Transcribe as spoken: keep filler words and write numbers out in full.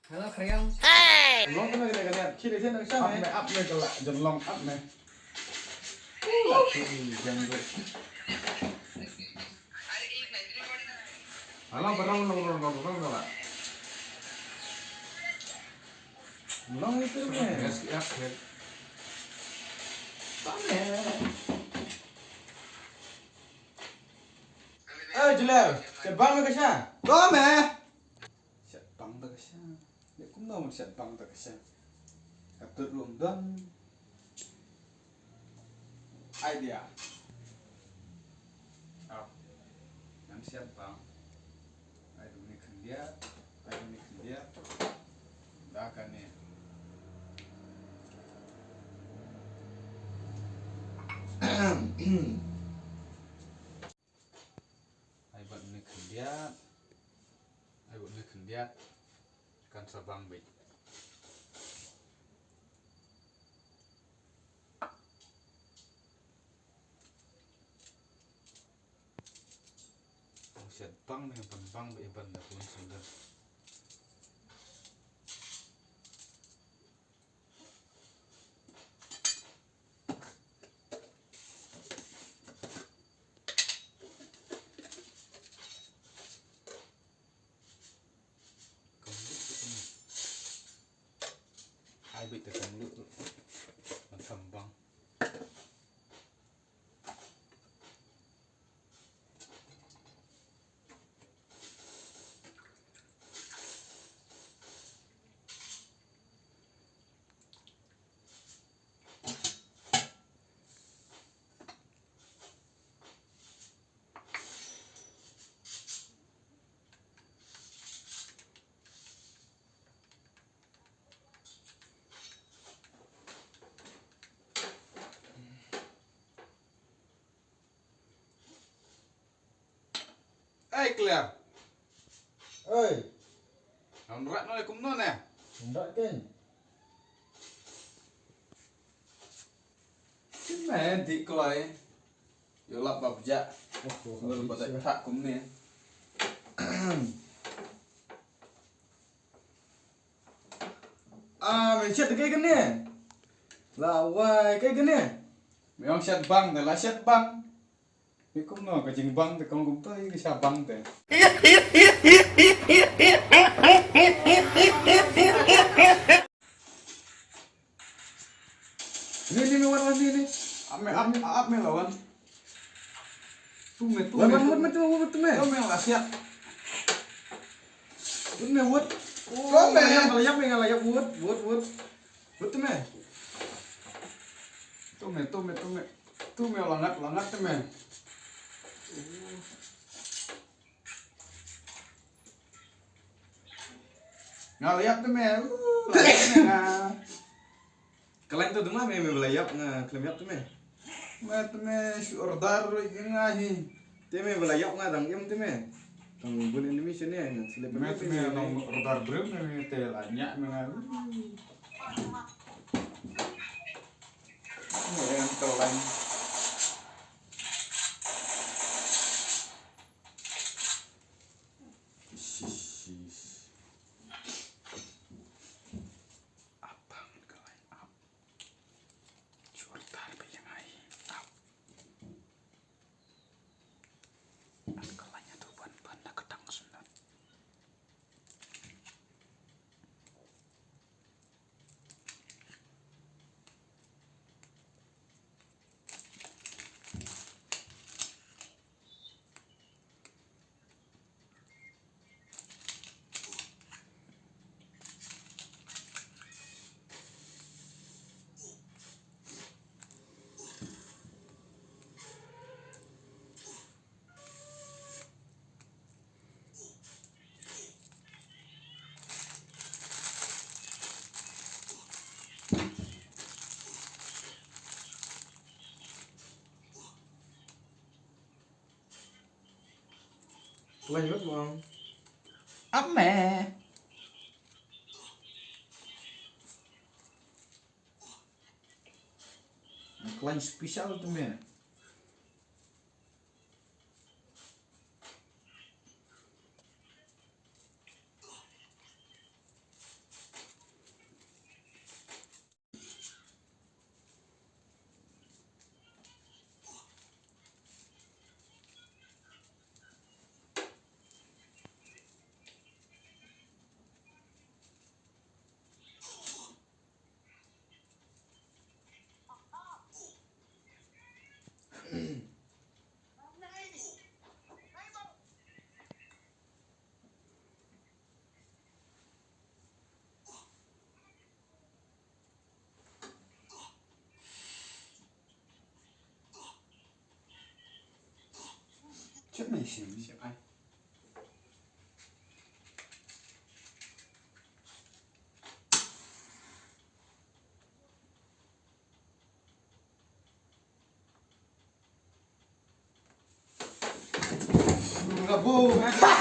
Hello, Khriang. Long kane kane kane. Chiri sen nang shang. Ap me, ap me kala, jan long ap me. Alang barang long long long long kala. Long itu me. Yes, yes, yes. Tame. Eh, Juler, shet bang me ka sha. Tame. Shet bang ta ka sha. Ïa kumno mut shet bang ta ka sha. Ka tut rum don. Idea. Au. Ngan shet bang. Ai dum ni khyndiat. Ai dum ni khyndiat. Da kane. Ai bad ni khyndiat. Ai bad ni khyndiat. Kan sa bang beit. Shet bang ne ban bang beit ban da bun sendal. Ai beit te kam lut. Ban sam bang. Ei, Claire. Oi. Ngan rat no kumno ne? Ngan rat ken. Kin me di kloi. Yo lap bab ja. Oh, oh, ngul oh, bad oh, tak kumne. Ah, me shet kai kane. La wai kai kane. Me ong shet bang, la shet bang. Ni kumno ka jingbang te kong kumta i sha bang te. Ni ni me wan wan ni ni. Ap me ap me ap me lawan. Tu me tu wan me wan wan me tu wan tu me. Tu me la siap. Tu me wut. Tu me yang la yang me la yang wut wut wut. Wut tu me. Tu me tu me tu me. Tu me langat langat tu me. Nga la ïap te me. Uh, la ïap te me nga. Ka lain tu duma me me la ïap nga khlem ïap te me. Me te me shu order ruh ïa nga hi. Te me la ïap nga dang im te me. Tang bun enemy shane nga slip me te me nong order brem me me te la ñiah me nga. Me em ka lain. Shish, shish. Abang ka lain ab. Jor tar ba ïa ngai ab. An ka lain atu ban ban na ka tang sundan. Khlaiñ lut mo. Ap me. Khlaiñ special tu me. Shep mai shim. Shep ai. Bravo.